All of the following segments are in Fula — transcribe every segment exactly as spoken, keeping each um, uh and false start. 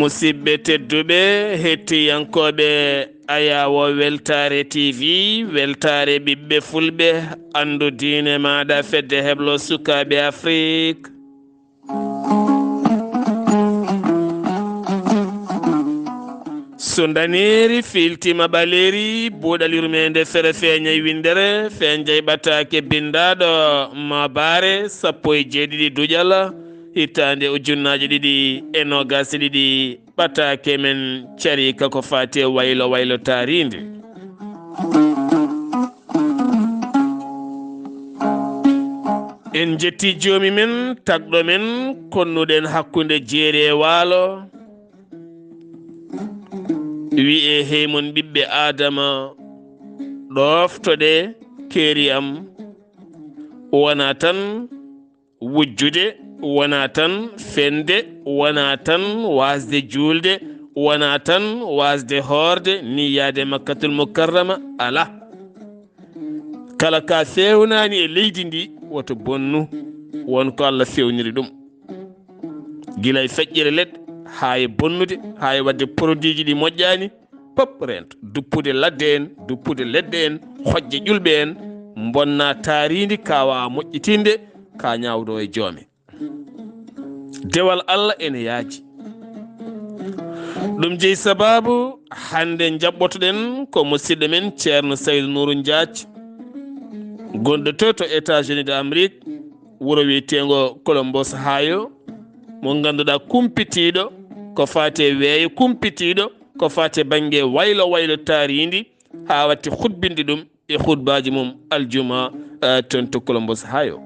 Musidɓe tedduɓe, hettiyankooɓe Ayaawo Weltaare T V, Weltaare ɓiɓɓe Fulɓe, anndu diine maaɗa, fedde heblo sukaaɓe Afrik. So ndaneeri fiiltiima ɓaleeri, buuɗal yurmeende fere feeñay winndere, feenjay ɓataake binndaaɗo maabaare sappo e jeeɗiɗi duƴal, hitaande ujunnaaje ɗiɗi e noogaas e ɗiɗi, ɓataake men cariika ko faati e waylo waylo taariindi. En njetti joomi men, tagɗo men, konnuɗen hakkunde jeeri e waalo. Wi'e, hey mon ɓiɓɓe Aadama, ɗooftoɗe keeri am, wona tan wujjude, wona tan fende, wona tan waasde juulde, wona tan waasde hoorde, ni yaade Makkatul Mukarrama, alaa. Kala ka feewnaani e leydi ndi, woto bonnu, won ko Allah feewniri ɗum. Gila e feƴƴere leɗɗe, haa e bonnude, haa e waɗde produitji ɗi moƴƴaani, pop reento. Duppude ladde en, duppude leɗɗe en, hojje ƴulɓe en, bonna taariindi ka waawa moƴƴitinde, ka ñaawdo e joome. Dewal Allah ene yaaji. Ɗum jeyi sabaabu hannde njaɓɓotoɗen ko musidɗo men Ceerno Saydu Nuuru Njaaj, gonɗo to, to États-Unis de Amérique, wuro wiyeteengo Columbus, Ohio, mo ngannduɗaa kumpitiiɗo ko faati e weeyo, kumpitiiɗo ko faati e bannge waylo waylo taariindi, haa watti hutbinde ɗum e hutbaaji mum aljuma, eh, toon to Columbus, Ohio.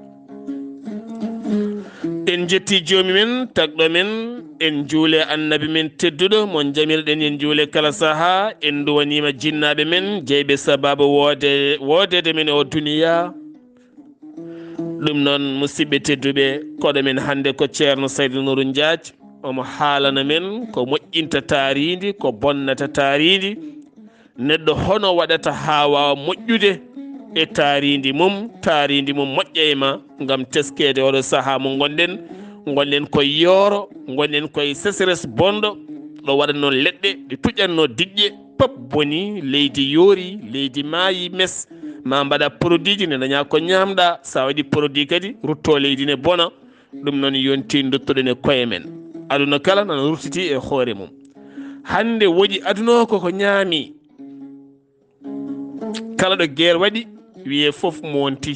En njetti joomi men, tagɗo men, en njuule annabi men tedduɗo, mo jamirɗen, en njuule kala sahaa, en nduwaniima jinnaaɓe men, jeyɓe sabaabu woode-, woodeede men e o duniya. Ɗum noon, musidɓe tedduɓe, koɗo men hannde ko Ceerno Saydu Nuuru Njaaj. Omo haalana men ko moƴƴinta taariindi, ko bonnata taariindi. Neɗɗo hono waɗata haa waawa moƴƴude e taariindi mum, taariindi mum moƴƴa e ma, ngam teskeede oɗo sahaa mo ngonɗen. Ngonɗen koye yooro, ngonɗen koye sécheresse bonɗo, ɗo waɗatnoo leɗɗe, ɗe tuƴatnoo diƴƴe, pop bonii, leydi yoori, leydi maayi, mes, ma mbaɗa produitji, ne dañaa ko ñaamɗaa, so a waɗi produit kadi, rutto leydi ne bona. Ɗum noon yontii duttoɗen e koye men. Aduna kala nana ruttitii e hoore mum. Hannde woƴi aduna o koko ñaami. Kala ɗo guerre waɗi, wiyee fof monti.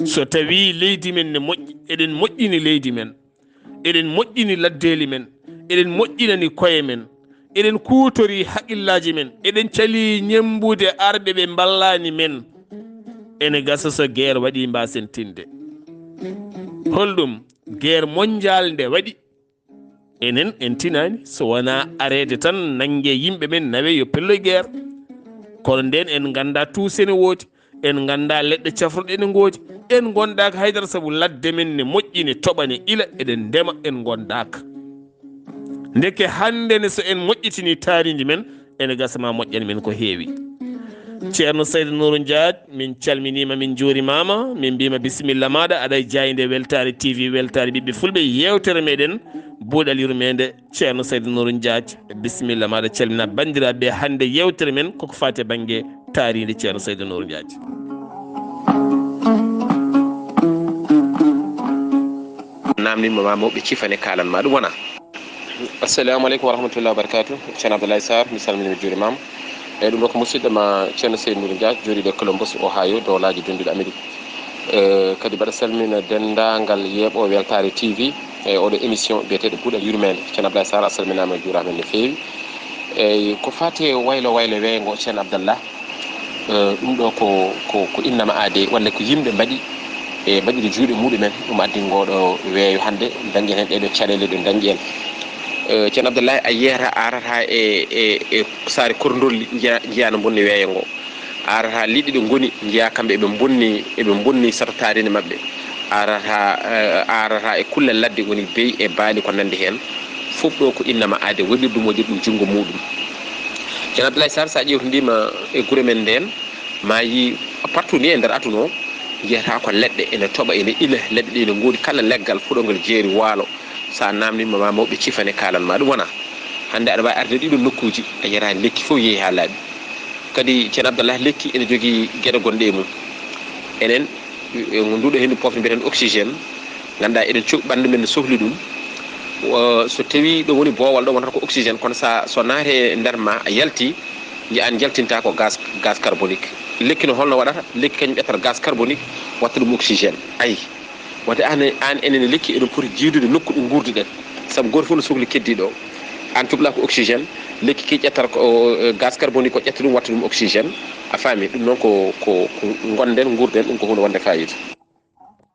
So tawii leydi men ne moƴƴi, eɗen moƴƴini leydi men, eɗen moƴƴini laddeeli men, eɗen moƴƴinani koye men, eɗen kuutori haqillaaji men, eɗen calii ñemmbude arɓe ɓe mballaani men, ene gasa so guerre waɗi mbaasen tinde. Holɗum guerre mondiale nde waɗi? Enen en tinaani, so wonaa areede tan nannge yimɓe men, nawe yo pelloy guerre. Kono ndeen en nganndaa tuuse ne woodi, en nganndaa leɗɗe cafruɗe ne ngoodi, en ngondaaka haydara sabu ladde men ne moƴƴi, ne toɓa, ne ila, eɗen ndema, en ngondaaka. Ndeke hannde ne so en moƴƴitinii taariindi men, ene gasa ma moƴƴan men ko heewi. Ceerno Saydu Nuuru Njaaj, min calminiima, min njuurimaama, min mbiima bisimilla maaɗa, aɗa e jaaynde Weltaare T V, Weltaare ɓiɓɓe Fulɓe, yeewtere meɗen Buuɗal Yurmeende, Ceerno Saydu Nuuru Njaaj, bisimilla maaɗa, calmina banndiraaɓe. Hannde yeewtere men koko faati e bannge taariindi Ceerno Saydu Nuuru Njaaj. Namni ma mawɓe cifane kaalan ma ɗum wona. Assalamu aleykum wa rahmatullahi wa barakatuh. Ceerno Abdoulaye Sarr, mi salmini, mi juurimaama. Eyyi, ɗum ɗo ko musidɗo ma Ceerno Seydou Nour Diagne, jooɗiiɗo Columbus, Ohio, Dowlaaji Denduɗi Amerik. E kadi mbaɗa salmina denndaangal yeeɓooɓe Weltaare T V e oɗo émission biyeteeɗo Buuɗal Yurmeende. Ceerno Abdoulaye Sarr, a salminaama, a juuraama no feewi. Eyyi, ko faati e waylo waylo weeyo ngo, Ceerno Abdallah, Eh, ɗum ɗo ko, ko, ko innama aade, walla ko yimɓe mbaɗi, e mbaɗiri juuɗe muɗumen, ɗum addi ngooɗo weeyo hannde, dañƴen heen ɗeɗo caɗeele ɗe dañƴen. Eh, Ceerno Abdoulaye, a yiyata, a arata e, e, e saare Korndolli, njiya, njiya no bonni weeyo ngo. A arata liɗɗi ɗo ngoni, njiya kamɓe eɓe bonni, eɓe bonni sato taariindi maɓɓe. A arata, eh, a arata e kulle ladde woni beyi e baali ko nanndi heen. Fof ɗo ko innama aade waɗiri ɗum, waɗiri ɗum junngo muɗum. Ceerno Abdoulaye Sarr, so a ƴeewtindiima e gure men ndeen, ma yi partout ni e nder aduna o, njiyata ko leɗɗe ene toɓa, ene ila, leɗɗe ɗe ene ngoodi, kala leggal fuɗo ngal jeeri waalo. So a naamniima ma mawɓe cifane kaalan ma ɗum wonaa. Hannde aɗa waawi arde ɗiɗo nokkuuji a yaraani lekki fof yehi haa laaɓi. Kadi Ceerno Abdallah lekki ene jogii geɗe gonɗe e mum. Enen e nduɗo henndu pofde mbiyaten oxygène, ngannduɗaa eɗen cohli ɓanndu men ne sohli ɗum. So tawii ɗo woni boowal ɗo wonata ko oxygène kono sa so naate e nder ma a yalti nji an jaltinta ko gaz gaz carbonique. Lekki no holno waɗata? Lekki kañum ƴettata gaz carbonique watta ɗum oxygène. Ayi. Wata an an enen e lekki eɗen poti jiidude nokku ɗo nguurduɗen. Sabu gooto fof no sohli keddiiɗo o. An cuɓla ko oxygène, lekki ki ƴettata ko gaz carbonique o ƴetta ɗum watta ɗum oxygène. A faami? Ɗum noon ko ko ko ngonden nguurden ɗum ko huunde wonde fayida.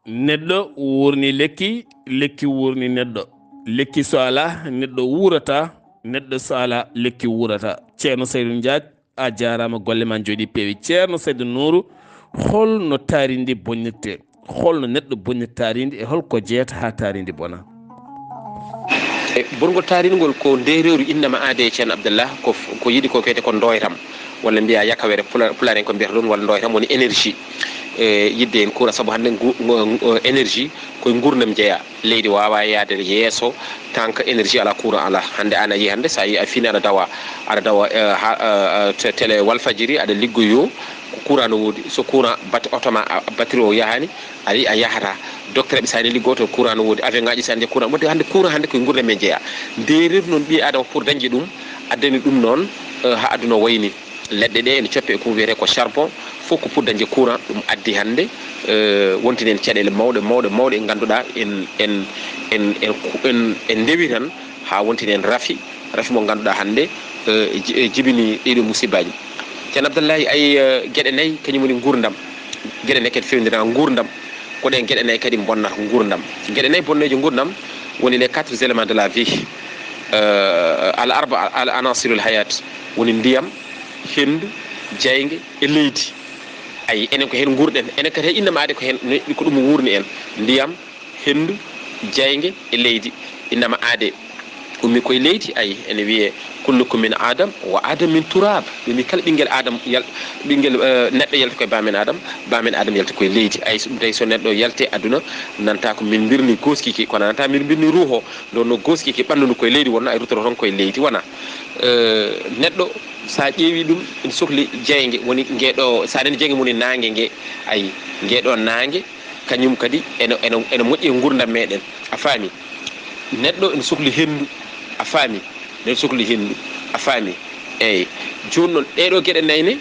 Neɗɗo wuurni lekki, lekki wuurni neɗɗo. Lekki so alaa neɗɗo wuurataa, neɗɗo so alaa lekki wuurataa. Ceerno Saydu Njaaj. A jaaraama golle ma njooɗii peewi. Ceerno Saydu Nuuru, hol no taarindi bonnirtee? Hol no neɗɗo bonnirta taarindi e hol ko jeyata haa taarindi bona? E burgol taarindi ngol ko ndeereeru innama aade e Ceerno Abdallah ko ko yiɗi ko wiyetee ko ndooyram walla mbiyaa yakawere pulaar en ko mbiyata ɗum walla ndooyram woni énergie. E yiɗde en courant sabu hannde ngu énergie koye nguurndam jeyaa. Leydi waawaa yahde yeeso tant que énergie alaa, courant alaa. Hannde aan a yii hannde so a yii a fini aɗa dawa aɗa dawa ha télé Walfadjiri aɗa liggoyo ko courant no woodi. So courant bat oto ma batterie o yahaani a yii a yahataa. Docteur ɓe so a liggo to courant no woodi. Avion ngaji so a nde courant wonde hannde courant hannde koye nguurndam men jeyaa. Ndeerir noon ɓii aadama pour dañde ɗum addani ɗum noon ha aduna o wayi ni. Leɗɗe ɗe ene coppe e ko wiyetee ko charbon fof ko pour dañde courant. Ɗum addi hannde wontini en caɗeele mawɗe mawɗe mawɗe ngannduɗaa en en en en en ndewi tan haa wontini en rafi rafi mo ngannduɗaa hannde e jibini ɗiɗo musibbaaji. Ceerno Abdallahi ayi geɗe nayi kañum woni nguurndam. Geɗe nayi kadi fewndira nguurndam. Ko ɗen geɗe nayi kadi bonnata nguurndam. Geɗe nayi bonneeje nguurndam woni les quatre éléments de la vie. Al arba al anasirul hayat woni ndiyam, henndu, jaynge e leydi. Ayi enen ko heen nguurɗen enen kadi hay innama aade ko heen ko ɗum wuurni en. Ndiyam, henndu, jaynge e leydi. Innama aade ummi koye leydi. Ayi ene wiyee kullukum min adam wa adam min turab. Ɓe mbi kala ɓinngel adam yal ɓinngel neɗɗo yalti koye baamen adam. Baamen adam yalti koye leydi. Ayi so ɗum tawi so neɗɗo yalti aduna nanta ko min mbirni gooskiki kono nanta min mbirni ruuho. Nde wonno gooskiki ɓanndu ndu koye leydi wonno ay ruttoro toon koye leydi wona. Neɗɗo so a ƴeewi ɗum ene sohli jeynge woni nge ɗo so a nani jeynge woni naange nge. Ayi nge ɗo naange kañum kadi ene ene ene moƴƴi e nguurndam meɗen. A faami? Neɗɗo ene sohli henndu. A faami? Neɗɗo sohli henndu. A faami? Eeyi. Jooni noon ɗee ɗoo geɗe nayi ne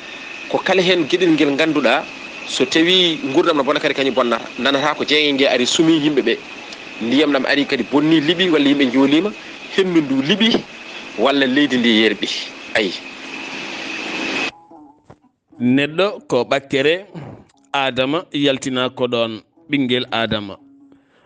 ko kala heen geɗel ngel ngannduɗaa so tawii nguurndam no bona kadi kañum bonnata. Nanata ko jeynge nge ari sumi yimɓe ɓe. Ndiyam ɗam ari kadi bonni liɓi walla yimɓe njooliima. Henndu ndu liɓi walla leydi ndi yerɓi. Ayi. Neɗɗo ko ɓakkere Aadama yaltinaa ko ɗoon ɓinngel Aadama.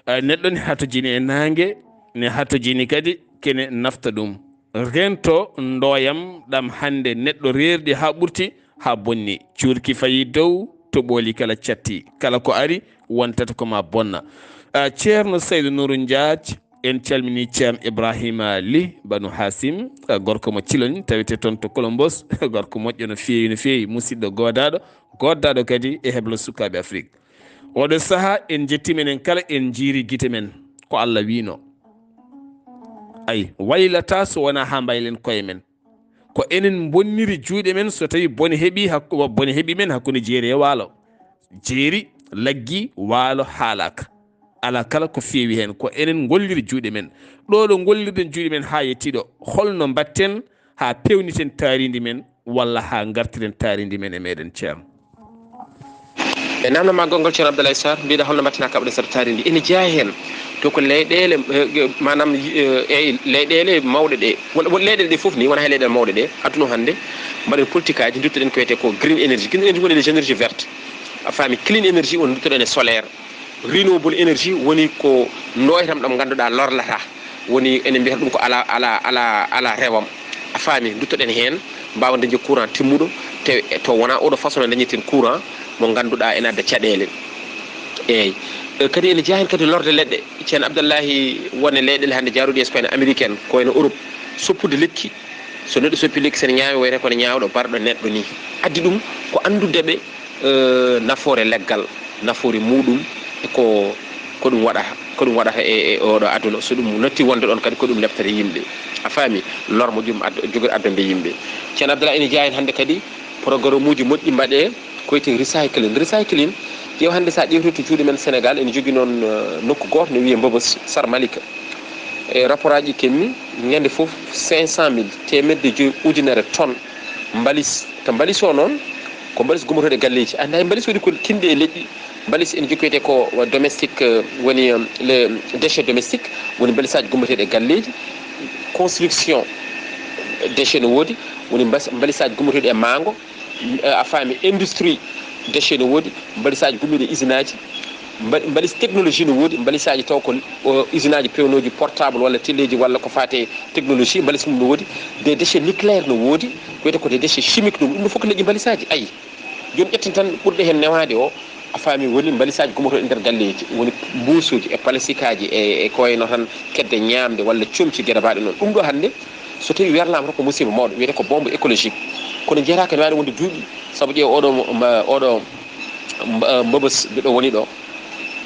Neɗɗo ne hatojini e naange ne hatojini kadi kene nafta ɗum. Rento ndooyam ɗam hannde neɗɗo reerɗi haa ɓurti haa bonni. Cuurki fayi dow to ɓooli kala catti kala ko ari wontata ko ma bonna. Ceerno Saydu Nuuru Njaaj. En calminii Ceerno Ibraahiima Lih Banu Haasim, gorko mo Ciloñ, tawetee toon to Kolombos, gorko moƴƴo no feewi no feewi, musiɗɗo goodaaɗo, goodaaɗo kadi e heblo sukaaɓe Afrik. Oɗo sahaa en njettii menen kala en njiiri gite men, ko Alla wiino. Ay, waylataa so wonaa haa mbaylen koye men. Ko enen bonniri juuɗe men so tawii bone heɓii hakku bone heɓii men hakkunde jeeri e waalo. Jeeri, laggi, waalo haalaaka. Alaa kala ko feewi heen, ko enen ngolliri juuɗe men. Ɗo ɗo ngollirɗen juuɗe men haa yettii ɗo, hol no mbaɗten haa peewniten taariindi men walla haa ngartiren taariindi men e meɗen ceerno? E namna ma gongal ceerno Abdoulaye Sarr mbiɗa holno mbaɗten haa kaɓɗen saɗa taariindi ene jeyaa heen to ko leyɗeele maanaam e leyɗeele mawɗe ɗe won leyɗeele ɗe fof ni wona hay leyɗeele mawɗe ɗe aduna o hannde mbaɗen politique aji duttoɗen ko wiyetee ko green energy. Green energy woni les énergies vertes. A faami? Clean energy woni duttoɗen e solaire. Renewable energy woni ko ndooytam ɗam ngannduɗaa lorlataa. Woni ene mbiyata ɗum ko alaa alaa alaa alaa rewam. A faami? Duttoɗen heen mbaawa dañde courant timmuɗo te to wonaa oɗo façon no dañirten courant mo ngannduɗaa ene adda caɗeele. Eeyi. Kadi ene jeyaa heen kadi lorde leɗɗe. Ceerno Abdallahi wone leyɗeele hannde jaaruɗe yeeso ko wayno Amérique en ko wayno Europe soppude lekki. So neɗɗo soppi lekki so ene ñaawi wayata ko ene ñaawɗo barɗo neɗɗo nii. Addi ɗum ko anndude ɓe nafoore leggal, nafoore muuɗum e ko Ko ɗum waɗata, ko ɗum waɗata e, e oɗo aduna. So ɗum natti wonde ɗon kadi, ko ɗum leptata yimɓe. A faami? Lor mo ɗum addo-, jogori addande yimɓe. Ceerno Abdallah ene jeyaa heen hannde kadi programme uji moƴƴi mbaɗee, ko wiyetee recycling. Recycling, ƴeew hannde so a ƴeewtii to juuɗe men Sénégal, ene jogii noon, eh, nokku gooto ne wiyee Mbobos, Sar Malika. E rapport aji kemmi, ñande fof cinq cent mille, teemedde joyi ujunere tonnes mbalis. Ka mbalis o noon, ko mbalis gummotooɗo e galleeji. Anda e mbalis waɗi ko kinɗe e leƴƴi. Mbalis ene jokkoyte ko domestique, eh, woni, eh, les déchets domestiques, woni mbalisaaji gummoteeɗi e galleeji. Construction, déchet no woodi, woni mbas-, mbalisaaji gummoteeɗi e maango. Eh, a faami, industrie, déchet no woodi, mbalisaaji gummiiɗi e usine aji. Mba-, mbalis technologie no woodi, mbalisaaji taw ko, o, usine aji pewnooji portable walla teleeji walla ko faati e technologie, mbalis mum no woodi. Des déchets nucléaires no woodi, ko wiyetee ko des déchets chimiques no woodi. Ɗum ɗo fof ko leƴƴi mbalisaaji. Ayi. Jooni ƴetten tan ɓurɗo heen newaade o, a faami, woni mbalisaaji gummotooɗi e nder galleeji, woni mbuusuuji e palastikaaji e, e ko wayno tan kedde ñaamde walla comci geɗe mbaaɗe noon. Ɗum ɗo hannde, so tawii werlaama tan ko musiiba mawɗo, wiyetee ko bombe écologique. Kono jeyaa ko ene waawi wonde duuɓi, sabu ƴeew oɗo mo-, ma-, oɗo mba-, Mbobos mbiɗo woni ɗo,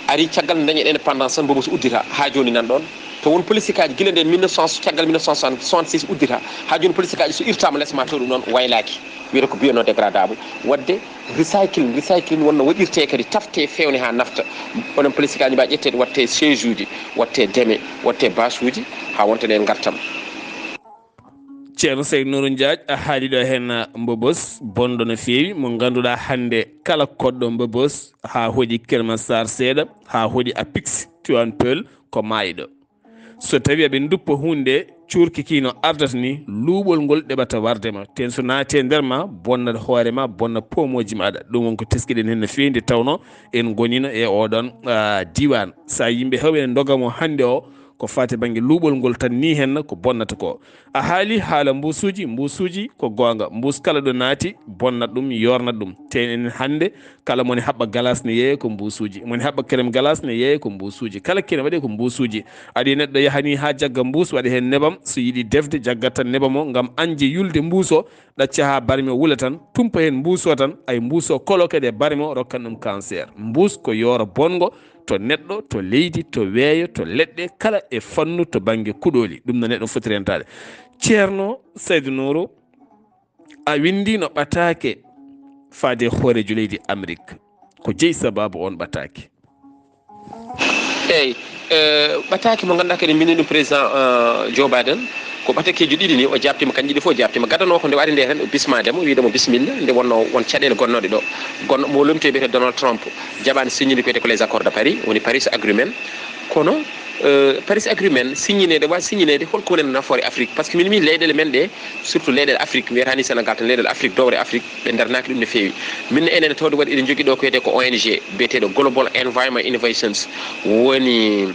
ari caggal nde dañen indépendance tan, Mbobos uddita haa jooni nan ɗoon. To won palastikaaji gila nde mille neuf cent, caggal mille neuf cent soixante-six uddita, haa jooni palastikaaji so irtaama les ma taw ɗum noon waylaaki. Wiyetee ko biodégradable. Waɗde recycling, recycling wonno waɗirtee kadi taftee feewne haa nafta. Onon palastikaaji mbaa ƴetteede waɗtee chaise uji, waɗtee deme, waɗtee bâche uji haa wonta ɗeen ngartam. Ceerno Sayd Nourou Diagne, a haali ɗo heen Mbobos bonɗo no feewi, mo ngannduɗaa hannde kala koɗɗo Mbobos haa hoɗi Keur Massar seeɗa, haa hoɗi Apix, Tivaouane Peulh, ko maayɗo. So tawii aɓe nduppa huunde, cuurki kii no ardata ni, luuɓol ngol ɗeɓata warde ma. Teen so naati e nder ma, bonnat hoore ma, bonna poomooji maaɗa. Ɗum won ko teskiɗen heen no feewi nde tawnoo en ngoniino e ooɗoon, ah, diiwaan. So a yimɓe heewɓe ene ndoga mo hannde o, ko faati bannge luuɓol ngol tan nii heen ko bonnata ko. A haali haala mbuusuuji, mbuusuuji ko goonga. Mbuus kala ɗo naati, bonnat ɗum, yoornat ɗum. Teen en hannde, kala mone haɓɓa galas ne yeeye ko mbuusuuji. Mone haɓɓa kerem galas ne yeeye ko mbuusuuji. Kala kene waɗee ko mbuusuuji. Aɗa yiya neɗɗo yahanii haa jagga mbuus, waɗa heen nebam. So yiɗi defde, jaggat tan nebam o ngam añde yulde mbuus o, ɗacca haa barmi o wula tan, tumpa heen mbuus o tan, ay mbuus o kolo kadi e barmi o, rokkan ɗum cancer. Mbuus ko yooro bonngo to neɗɗo, to leydi, to weeyo, to leɗɗe, kala e fannu to bannge kuɗooli. Ɗum no neɗɗo foti rentaade. Ceerno Saydu Nuuru, a winndiino ɓataake faade e hooreejo leydi Amerik. Ko jeyi sabaabu oon ɓataake? Eeyi, eh, ɓataake mo ngannduɗaa kadi mbinndi ɗum président, eh, Joe Biden, ko ɓatakeeji ɗiɗi ni o jaabtiima, kañƴi ɗiɗi fof o jaabtiima. Gadano ko nde o ari nde tan o bismaade mo, wiide mo bisimilla, nde wonnoo won caɗeele gonnooɗe ɗo. Gonno mo lomtii o wiyetee Donald Trump, jaɓaani signinde ko wiyetee ko les accords de Paris, woni Paris Agreement. Kono, eh, Paris Agreement signineede, waawi signineede, holko woni nafoore Afrique? Parce que min mbii leyɗeele men ɗe, surtout leyɗeele Afrique, mi wiyataa ni Sénégal tan, leyɗeele Afrique, dowre Afrique, ɓe ndarnaaki ɗum no feewi. Min enen tawde waɗi eɗen njogii ɗo ko wiyetee ko O N G, biyeteeɗo Global Environment Innovations, woni,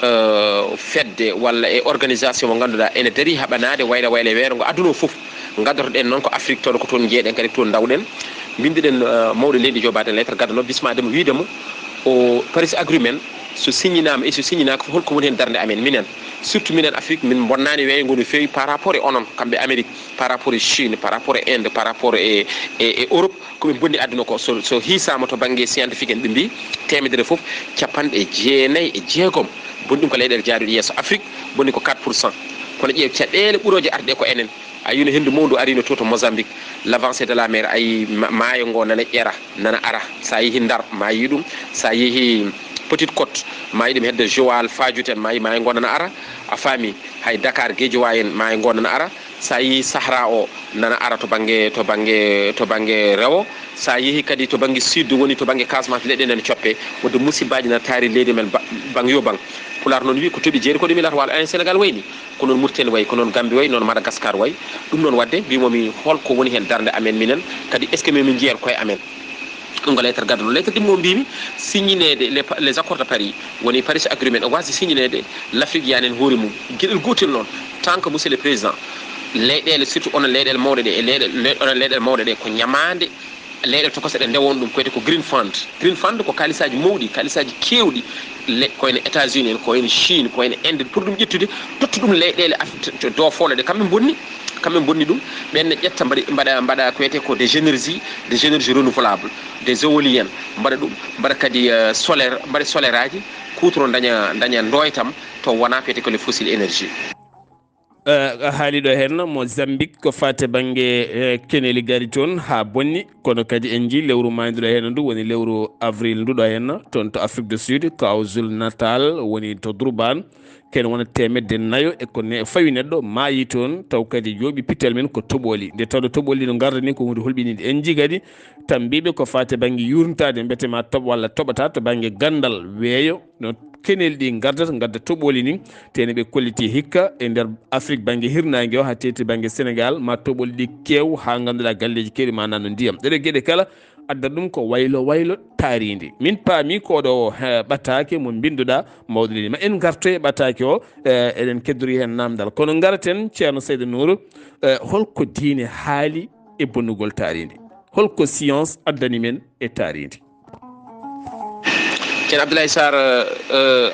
eh, fedde walla e organisation mo ngannduɗaa ene darii haɓanaade wayla wayla weeyo ngo aduna o fof. Ngaddoto-ɗen noon ko Afrique, tawde ko toon njeyeɗen kadi, toon ndawɗen. Mbinndiɗen, eh, mawɗo leydi Joe Biden lettre, gadano bismaade mo, wiide mo o Paris Agreement so signinaama e so signinaaka fof, holko woni heen darnde amen minen, surtout minen Afrique, min mbonnaani weeyo ngo no feewi par rapport e onon, kamɓe Amérique, par rapport e Chine, par rapport e Inde, par rapport e, e, e Europe, ko ɓe bonni aduna ko. So, so hiisaama to bannge scientifique en, ɓe mbii teemedere fof, capanɗe jeenayi e jeegom boni ɗum ko leyɗeele jaaduɗe yeeso. Afrique boni ko quatre pour cent. Kono ƴeew caɗeele ɓurooje arde ko enen. A yii no henndu mawndu ariino to, to Mozambique, l'avancée de la mer, a yii ma-, maayo ngo nana ƴera, nana ara. So a yehii Ndar, ma a yii ɗum. So a yehii Petite Côte, ma a yii ɗum hedde Joal, Fadiouth en, ma a yii maayo ngo nana ara. A faami, hay Dakar, Guédiawaye en, maayo ngo nana ara. So a yii Sahara o nana ara to bannge, to bannge, to bannge rewo. So a yehii kadi to bannge sud, woni to bannge Casamance, leɗɗe nana coppe. Waɗde musibbaaji nana taari leydi men ba-, bang yo bang. Pulaar noon wii ko toɓi jeeri ko ɗum ilata waalo. Ayen Sénégal wayni. Ko noon Mauritanie wayi, ko noon Gambie wayi, noon Madagascar wayi. Ɗum noon waɗde, mbimomi, holko woni heen darnde amen minen? Kadi, est-ce que min, min njiyat koye amen? Ɗum ko lettre gadduɗo. Lettre ɗimmo mbimi, signineede les, les accords de Paris, woni Paris Agreement, o waasi signineede, l'Afrique yaani heen hoore mum. Geɗel gootel noon, tant que, monsieur le président, leyɗeele, surtout onon leyɗeele mawɗe ɗe, e leyɗe-, le-, onon leyɗeele mawɗe ɗe, ko ñamaande leyɗeele tokosɗe ɗe ndewon ɗum, ko wiyetee ko Green Fund. Green Fund ko kaalisaaji mawɗi, kaalisaaji keewɗi, le-, ko wayno États-Unis en, ko wayno Chine, ko wayno Inde, pour ɗum ƴettude, totta ɗum leyɗeele Af-, to, to doofooɗe ɗe, kamɓe mbonni. Kamɓe bonni ɗum, ɓen ne ƴetta mbaɗa, mbaɗa, mbaɗa ko wiyetee ko des énergies, des énergies renouvelables, des éoliennes, mbaɗa ɗum, mbaɗa kadi, euh, solaire, mbaɗa solaire aji, kuutoro daña, daña ndooytam to wona ko wiyetee ko les fossiles énergies. Eh, a haali ɗo heen Mozambique ko faate bannge, eh, keneeli gari toon haa bonni, kono kadi en njii lewru maayduɗo heen ndu woni lewru avril ndu ɗo heen toon to Afrique du Sud, KwaZulu Natal woni to Durban, ken wona teemedde nayo e ko ne-, fawi neɗɗo maayi toon, taw kadi yooɓi pittel men ko toɓooli. Nde tawde toɓooli no ngarda ni ko huunde hulɓiniinde. En njii kadi tambiiɓe ko faate bannge yuurnitaade mbete ma toɓ walla toɓata to bannge ganndal weeyo, no keneeli ɗi ngardata, ngadda toɓooli ni, tene ɓe kolliti hikka e nder Afrique bannge hirnaange o, haa teeti bannge Sénégal, ma toɓooli ɗi keew haa ngannduɗaa galleeji keewɗi ma nanno ndiyam. Ɗeɗe geɗe kala adda ɗum ko waylo waylo taariindi. Min paami ko ɗo, eh, ɓataake mo mbinnduɗaa mawɗo leydi. Ma en ngarto e ɓataake o, eh, eɗen keddori heen naamndal. Kono ngaraten Ceerno Saydu Nuuru, eh, holko diine haali e bonnugol taariindi? Holko science addani men e taariindi? Ceerno Abdoulaye Sarr, euh,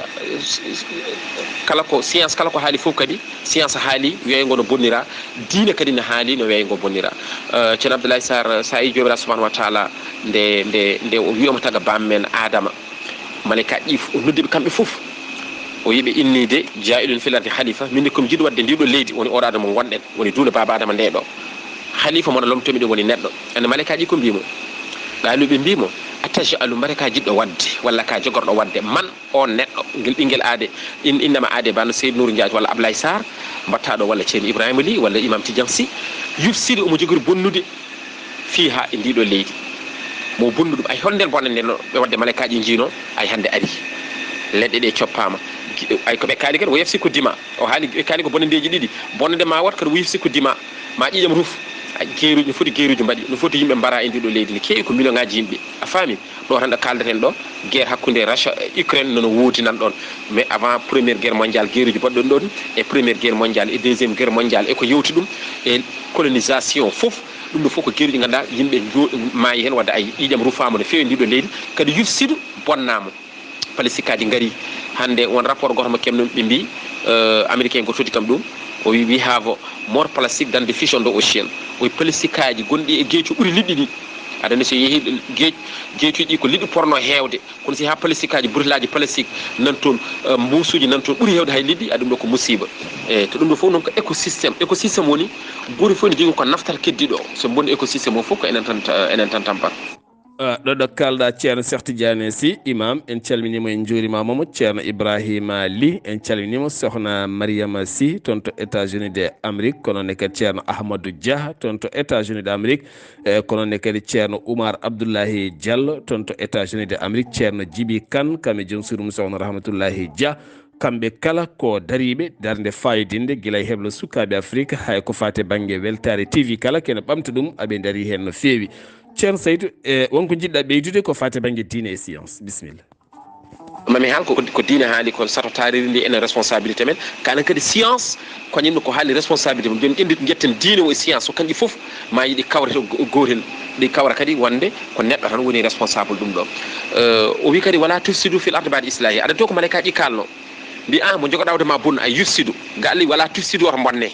kala ko science, kala ko haali fof kadi, science haali wiyay ngo no bonnira, diine kadi no haali no wiyay ngo bonnira. Euh, Ceerno Abdoulaye Sarr, sa yi Joomiraaɗo subhanahu wa taala nde, nde, nde o wi'oma taga bammen Adama, malaykaaji ɗi o noddi ɓe kamɓe fof. O wiɓe inni de jaa'ilun fil ardi khalifa, min de komi jiɗo wadde ndiɗo leydi, woni oɗo Adama mo ngonɗen, woni duuɗe baaba Adama nde ɗo. Khalifa mo na lomtomi ɗum woni neɗɗo. Ande malaykaaji ko mbimo? Qaalu, ɓe mbimo, ataj'alu, mbare ka jiɗɗo wadde, walla ka jogorɗo wadde, man on neɗɗo, ngel ɓinngel aade, in-, innama aade bano Seydou Nour Ndiaye walla Ablaye Sarr, mbattaɗo walla Ceerno Ibrahima Ly walla Imam Tidiane Sy, yufsidu, omo jogori bonnude, fiha, e ndiɗo leydi. Mo bonnu ɗum, ay hol nden bonande no ɓe wadde malaykaaji jiino, ay hannde ari. Leɗɗe ɗe coppama. Gi-, ay ko ɓe kaali kadi, wo yafsi ko dima. O haali ɓe kaali ko bonandeeji ɗiɗi. Bonande ma wat kadi wo yafsi ko dima. Ma ƴiƴam ruf. Ay geeruji, no foti geeruji mbaɗi. No foti yimɓe mbara e ndiɗo leydi. Ne keewi ko million ngaji yimɓe. A faami? Ɗo tan ɗo kaldeten ɗo, guerre hakkunde Russia e Ukraine nono woodi nan ɗon. Mais avant première guerre mondiale, guerruji mbaɗɗon ɗon, e première guerre mondiale, e deuxième guerre mondiale, e ko yewti ɗum, e colonisation fof, ɗum ɗo fof ko guerruji ganduɗa yimɓe jo-, maayi hen, wadde ay ƴiƴam rufama no fewi ndiɗo leydi, kadi yufsidu bonnama. Plastique aji ngari hande, won rapport goto mo kemɗum, ɓe mbi, euh, américain goto totti kam ɗum, o wi, we have more plastic than the fish on the ocean. O wi plastique aji gonɗi e geeci ɓuuri liɗɗi ɗi. Aɗa andi so yeehi geec-, geecuji ɗi ko liɗɗi porno hewde, kono si ha plastique aji, burtelaji plastique nan toon, eh, mbuusuji nan toon ɓuuri hewde hay liɗɗi, a ɗum ɗo ko musiba. E to ɗum ɗo fof noon ko écosystème. Écosystème woni, gooto fof ne jogii ko naftata keddiɗo o. So bonni écosystème o fof ko enen tan, eh, enen tan tampata. Ah, ɗo ɗo kalɗa Ceerno Cheikh Tidiane Sy, imam, en calminimo, en njuurima mo. Ceerno Ibrahima Ly, en calminimo. Sohna Mariama Sy, toon to États-Unis de Amérique, kono ne kadi Ceerno Ahmadou Dia, toon to États-Unis de Amérique. E, kono ne kadi Ceerno Oumar Abdoulahi Diallo, toon to États-Unis de Amérique, Ceerno Djibi Kane, kam e joom suudu mum Sohna Rahmatullahi Dia. Kamɓe kala ko dariiɓe darnde fayodinde, gila e heblo sukaaɓe Afrique, hay ko faate bannge weltaare T V kala kene ɓamta ɗum, aɓe ndarii heen no feewi. Ceerno Saydu, e, wonko njiɗɗa ɓeydude ko faate bannge diine e science? Bisimilla. Mami haal ko, ko diine haali, ko sato taariri ndi, enen responsabilité men. Kanan kadi science, ko ñinno ko haali responsabilité mum. Jooni ƴendi-, ƴetten diine o e science, so kanƴi fof ma yiɗi kawrete go-, gootel, ɗi kawra kadi wonde ko neɗɗo tan woni responsable ɗum ɗo. Euh, o wi kadi, wala tufsidu fil ardi ba'da islahi. Aɗa to ko malaykaaji kalno. Mbi, ah, mo jogoɗa wode ma bun, ay yufsidu. Ga Allah wala tufsidu, oto bonne.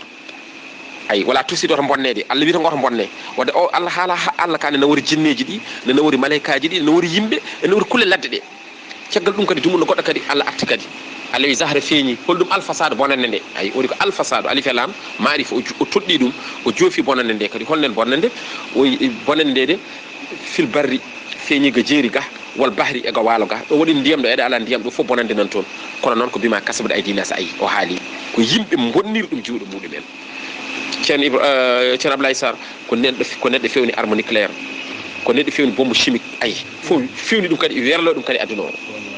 Ay, wala tufsidu, oto bonne de. Allah wi tan oto bonne. Wadde o Allah haala, ha Allah ka ne nawori jinneeji ɗi, ne nawori malaykaaji ɗi, ne nawori yimɓe, ne nawori kulle ladde ɗe. Caggal ɗum kadi, dumunna goɗɗo kadi, Allah arti kadi. Allah wi zahara feeñi. Hol ɗum alfasadu, bonande nde? Ay, o wi ko alfasadu, alif e lam, maarifa, o ju-, o toɗɗi ɗum, o joofi bonande nde kadi. Hol nden bonande? O wi, bonande nde de, fil barri, feeñi ga jeeri ga, wal bahri, e ga waalo ga. Ɗo waɗi ndiyam ɗo, eɗa ala ndiyam ɗo, fof bonande nan toon. Kono noon ko bima kasabat aydi nas, ay, o haali. Ko yimɓe bonniri ɗum juuɗe muɗum en. Ceerno Ibra-, eh, Ceerno Ablaye Sarr, ko neɗɗo, ko neɗɗo fewni arme nucléaire, ko neɗɗo fewni bombe chimique, ay, fof fewni ɗum kadi, werlo ɗum kadi aduna o.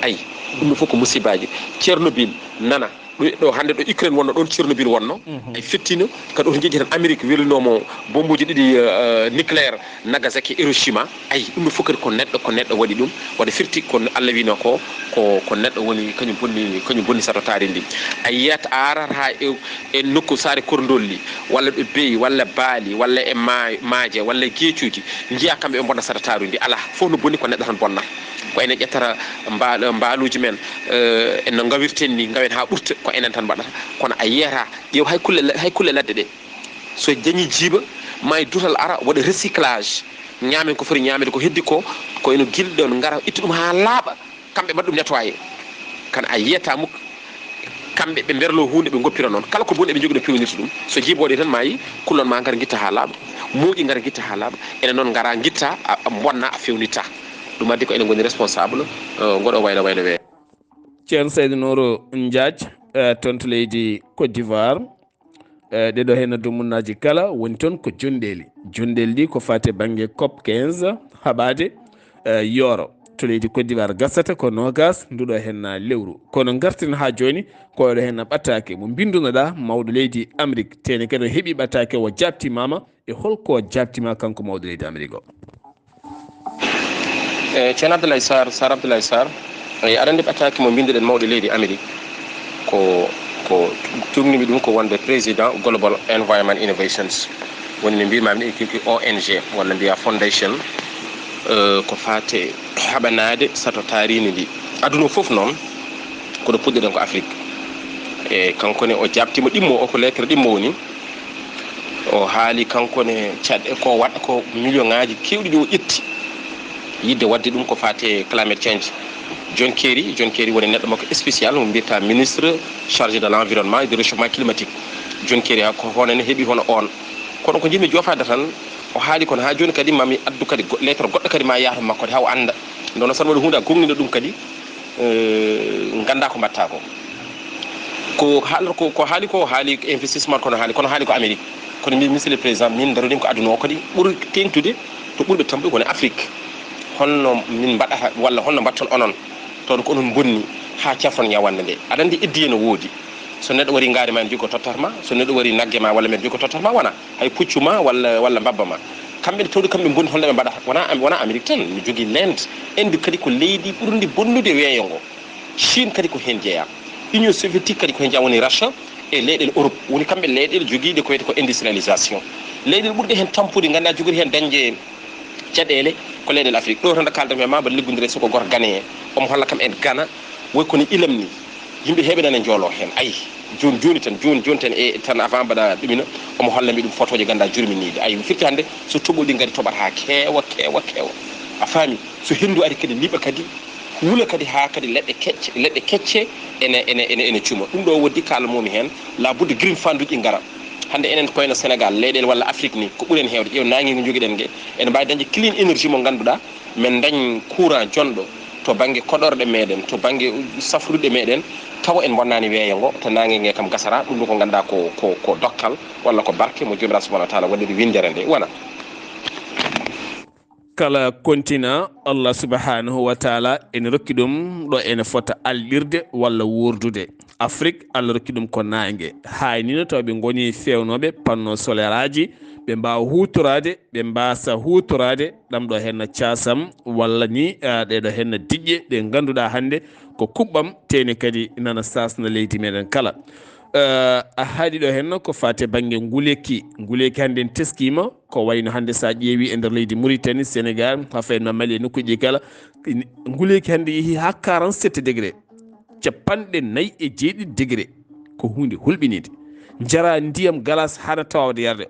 Ay, ɗum ɗo fof ko musibaji. Tchernobyl, nana, ɗo, ɗo hande ɗo Ukraine wonno, ɗon Tchernobyl wonno. Mhm. Ay, fettino, kadi oto jeeji tan Amérique welinomo bombuji ɗiɗi, eh, nucléaire, Nagasaki, Hiroshima. Ay, ɗum ɗo fof kadi ko neɗɗo, ko neɗɗo waɗi ɗum. Wada firti ko Allah wino ko, ko, ko neɗɗo woni, kañum bonni, kañum bonni sato taarindi. A yiyat, a arata e, e nokku saare korndolli, walla ɗo beyi, walla baali, walla e ma-, maaje, walla e geecuuji, njiya kamɓe ɓe bonna sato taarundi. Ala, fof no bonni ko neɗɗo tan bonna. Ko enen ƴettata mba-, mbaaluuji men, eh, en no ngawirten ni, ngawen haa ɓurta, ko enen tan mbaɗata. Kono a yiyata, ƴeew hay kulle, hay kulle ladde ɗe. So dañi jiiba, ma e dutal ara, waɗa recyclage. Ñaamen ko foti ñaamede ko heddi ko, ko eno gilɗi ɗon ngara, itta ɗum haa laaɓa, kamɓe mbaɗa ɗum nettoyé. Kan a yiyata muk, kamɓe ɓe mberlo huunde, ɓe ngoppira noon. Kala ko boni eɓe njogino pewnirta ɗum. So jiiba waɗi tan, ma yi kullon ma ngar ngitta haa laaɓa. Mooƴi ngar ngitta haa laaɓa. Ene noon ngara ngitta, a, a bonna, a fewnitta. Ɗum addi ko enen ngoni responsable, eh, ngoɗo wayla wayla wee. Ceerno Seydou Nourou Ndiaye, eh, toon to leydi Côte d'Ivoire. Eh, ɗeɗo heen dumunnaji kala woni toon ko jonɗeeli. Jonɗeeli ɗi ko fate bannge cop quinze haɓaade, eh, yooro. To leydi Côte d'Ivoire gasata ko noogas nduɗo heen lewru. Kono ngarten haa jooni ko oɗo heen ɓattake mo mbindunoɗa mawɗo leydi Amérique. Tene kadi o heɓi ɓattake o jaabtimaama e holko o jaabtima kanko mawɗo leydi Amérique o? E, Ceerno Abdoulaye Sarr, Sarr Abdoulaye Sarr, e, aɗa anndi ɓattake mo mbinduɗen mawɗo leydi Amérique, ko, ko tugnimi ɗum ko wonde président Global Environment Innovations, woni no mbimami ni, ko, ko O N G, walla mbiya foundation, e, ko fate haɓanaade sato taariindi ndi. Aduna o fof noon, koɗo puɗɗiɗen ko Afrique. E, kanko ne o jaabtima ɗimmo o, ko lettre ɗimmo woni. O haali kanko ne caɗe ko waɗa ko million ŋaaji keewɗi ɗi o ƴetti yidde waɗde ɗum ko fate climate change. John Kerry, John Kerry woni neɗɗo makko spécial mo mbiyata ministre chargé de l'environnement et du réchauffement climatique. John Kerry ha ko hono ne heɓi hono on. Kono ko jiɗmi joofaade tan, o haali kono ha jooni kadi mami addu kadi go-, lettre goɗɗo kadi ma yaha to makko de ha o annda. Nde wonno saɗa waɗi huunde a gomɗina ɗum kadi, eh, ganda ko mbatta ko. Ko haal-, ko, ko haali ko, haali ko investissement kono haali, kono haali ko Amérique. Kono min, monsieur le président, min daroɗin ko aduna o kadi ɓuri teŋtude to ɓurɓe tampude woni Afrique. Holno min mbaɗata, walla holno mbatton onon? Tawde ko onon bonni ha cafron ñawande nde. Aɗa anndi eddiye no woodi. So neɗɗo wari ngaari ma, en jogo tottat ma. So neɗɗo wari nagge ma, walla men jogo tottat ma, wona. Hay puccu ma walla, walla mbabba ma. Kamɓe ne tawde kamɓe bonni, holno ɓe mbaɗata? Wona, wona Amérique tan, mi jogii l'Inde. Inde kadi ko leydi ɓurndi bonnude weeyo ngo. Chine kadi ko heen jeyaa. Union soviétique kadi ko heen jeyaa, woni Russia e leyɗeele Europe. Woni kamɓe leyɗeele jogiiɗe ko wiyetee ko industrialisation. Leyɗeele ɓurɗe heen tampude, nganndaa jogori heen dañde caɗeele ko leyɗeele Afrique. Ɗo tan ɗo kaaldanmi e ma, mbaɗa liggondire e suka gooto Ghanéen. Omo holla kam en Ghana, woy kono ilam ni. Yimɓe heeɓe nana njooloo heen. Ayi, jooni jooni tan, jooni jooni tan, e tan avant mbaɗa ɗumina, omo holla mi ɗum fotooje nganndaa jurminiiɗe. Ayi, firti hannde so toɓooli ngari toɓat haa keewa, keewa, keewa. A faami? So henndu ari kadi liɓa kadi, wula kadi haa kadi leɗɗe kecce, leɗɗe kecce ene, ene, ene, ene cuma. Ɗum ɗo woddi kala momi heen, labudde green fund uji ngara. Hannde enen koyno Sénégal, leyɗeele walla Afrique ni, ko ɓuri en heewde. Ƴeew naange ngo njogiɗen nge, ene mbaawi dañde clean energy mo ngannduɗaa, men dañ courant jonɗo to bannge koɗorɗe meɗen, to bannge safrude meɗen, tawa en bonnaani weeyo ngo, to naange nge kam gasata. Ɗum ɗo ko ngannduɗaa ko, ko, ko dokkal walla ko barke mo Joomiraaɗo subhanahu wa taala waɗiri winndere nde. Wona. Kala continent, Allah subhanahu wa taala ene rokki ɗum ɗo ene fota alɗirde walla wuurdude. Afrique, Allah rokki ɗum ko naange. Haynino taw ɓe ngoni feewnooɓe panneau solaire aji, ɓe mbaawa huutoraade, ɓe mbaasa huutoraade ɗam ɗo henna caasam walla ni, eh, ɗe ɗo henna diƴƴe ɗe ngannduɗaa hannde ko kuɓɓam, tene kadi nana saasna leydi meɗen kala. Eh, a haali ɗo henna ko fate bannge nguleyki. Nguleyki hannde en teskima, ko wayno hannde sa ƴeewi e nder leydi Mauritanie, Sénégal, ha fayi ma Mali e nokkuji kala, nguleyki hannde yeehi ha quarante-sept degré, capanɗe nayi e jeeɗiɗi degré. Ko huunde hulɓinide. Njara ndiyam galas hana tawawde yarde.